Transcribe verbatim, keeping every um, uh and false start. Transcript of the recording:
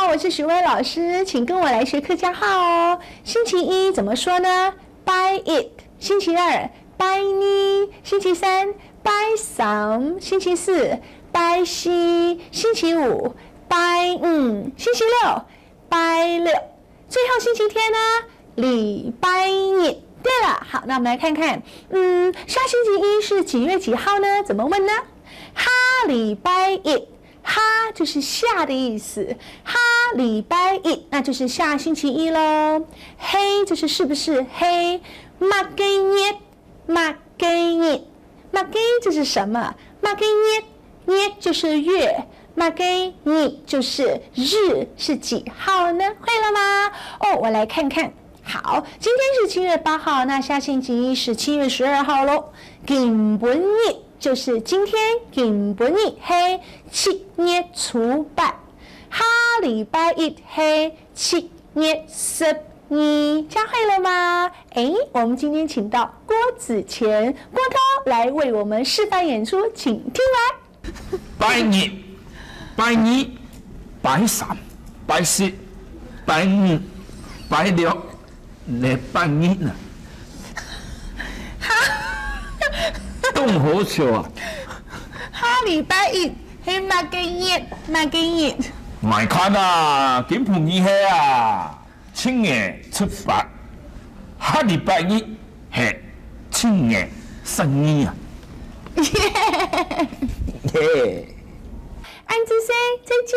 我是徐薇老师，请跟我来学客家话哦。星期一怎么说呢？拜一。星期二，拜二。星期三，拜三。星期四，拜四。星期五，拜五。星期六，拜六。最后星期天呢？礼拜日。对了，好，那我们来看看，嗯，下星期一是几月几号呢？怎么问呢？下礼拜一，下就是下的意思，下礼拜一，那就是下星期一喽。係就是是不是？係，么个日，么个日，么个就是什么？么个日，日就是月，么个日就是日，是几号呢？会了吗？哦，我来看看。好，今天是七月八号，那下星期一是七月十二号喽。今晡日就是今天，今晡日係七月初八，下礼拜一係七月十二，教会了吗？诶，我们今天请到郭子乾郭涛来为我们示范演出，请听来。拜一、拜二、拜三、拜四、拜五、拜六、礼拜日呢？当好笑啊！下礼拜一係么个日？么个日？你看啊，今晡日係啊，七月初八，下礼拜日係七月十二啊。耶！安子生，再见。